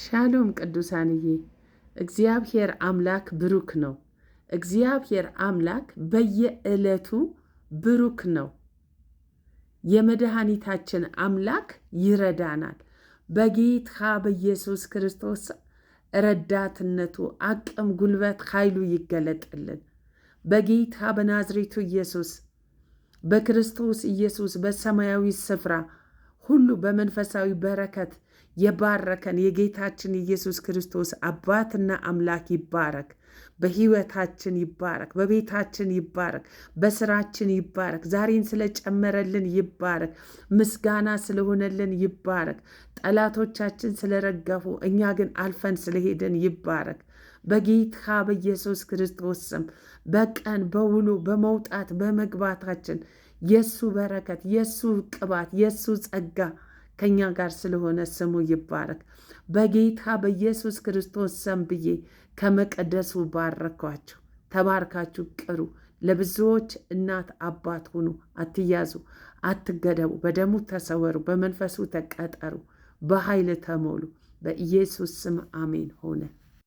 ሻሎም ቅዱሳንዬ፣ እግዚአብሔር አምላክ ብሩክ ነው። እግዚአብሔር አምላክ በየዕለቱ ብሩክ ነው። የመድኃኒታችን አምላክ ይረዳናል። በጌታ በኢየሱስ ክርስቶስ ረዳትነቱ፣ አቅም፣ ጉልበት፣ ኃይሉ ይገለጥልን። በጌታ በናዝሬቱ ኢየሱስ በክርስቶስ ኢየሱስ በሰማያዊ ስፍራ ሁሉ በመንፈሳዊ በረከት የባረከን የጌታችን ኢየሱስ ክርስቶስ አባትና አምላክ ይባረክ። በሕይወታችን ይባረክ፣ በቤታችን ይባረክ፣ በስራችን ይባረክ። ዛሬን ስለጨመረልን ይባረክ። ምስጋና ስለሆነልን ይባረክ። ጠላቶቻችን ስለረገፉ እኛ ግን አልፈን ስለሄድን ይባረክ። በጌታ በኢየሱስ ክርስቶስ ስም በቀን በውሎ በመውጣት በመግባታችን የሱ በረከት፣ የሱ ቅባት፣ የሱ ጸጋ ከኛ ጋር ስለሆነ ስሙ ይባረክ። በጌታ በኢየሱስ ክርስቶስ ስም ብዬ ከመቀደሱ ባረኳችሁ። ተባርካችሁ ቅሩ። ለብዙዎች እናት አባት ሁኑ። አትያዙ፣ አትገደቡ። በደሙ ተሰወሩ፣ በመንፈሱ ተቀጠሩ፣ በኃይል ተሞሉ። በኢየሱስ ስም አሜን ሆነ።